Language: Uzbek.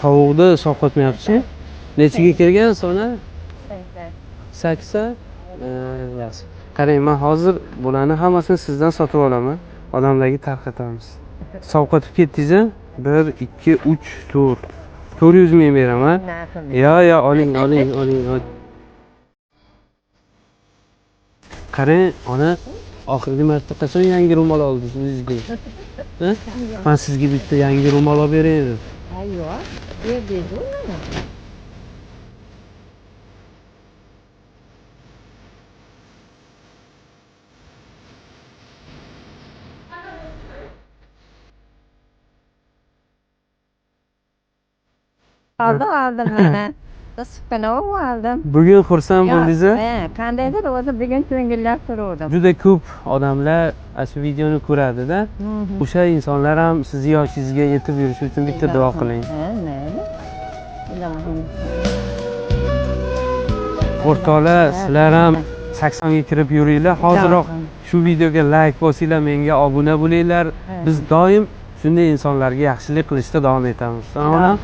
Sovuqda sovqotmayapsiz. Nechiga kelgan sona? 80. Yaxshi. Qarang, men hozir bularni hammasini sizdan sotib olaman. Odamlarga tarqatamiz. Sovqotib ketdingiz a? 1 2 3 4. 400 ming beraman. Yo, yo, oling, oling, oling, oling. Qarang, ona, oxirgi marta qachon yangi ro'mol oldingiz o'zingizga? Ha? Man sizga bitta yangi ro'mol olib beray. Yo'q, berdingiz uni. Oldim, oldim mana. Isitqini oldim. Bugun xursand bo'ldingiz a? Ha, qandaydir o'zi bugun ko'ngillab turuvdim. Juda ko'p odamlar ana shu videoni ko'radida. O'sha insonlar ham sizni yoshingizga yetib yurishi uchun bitta duo qiling. Ha, mayli. Ilohim. O'rtoqlar, sizlar ham 80 ga kirib yuringlar. Hoziroq shu videoga like bosinglar, menga obuna bo'linglar. Biz doim shunday insonlarga yaxshilik qilishda davom etamiz. Onam,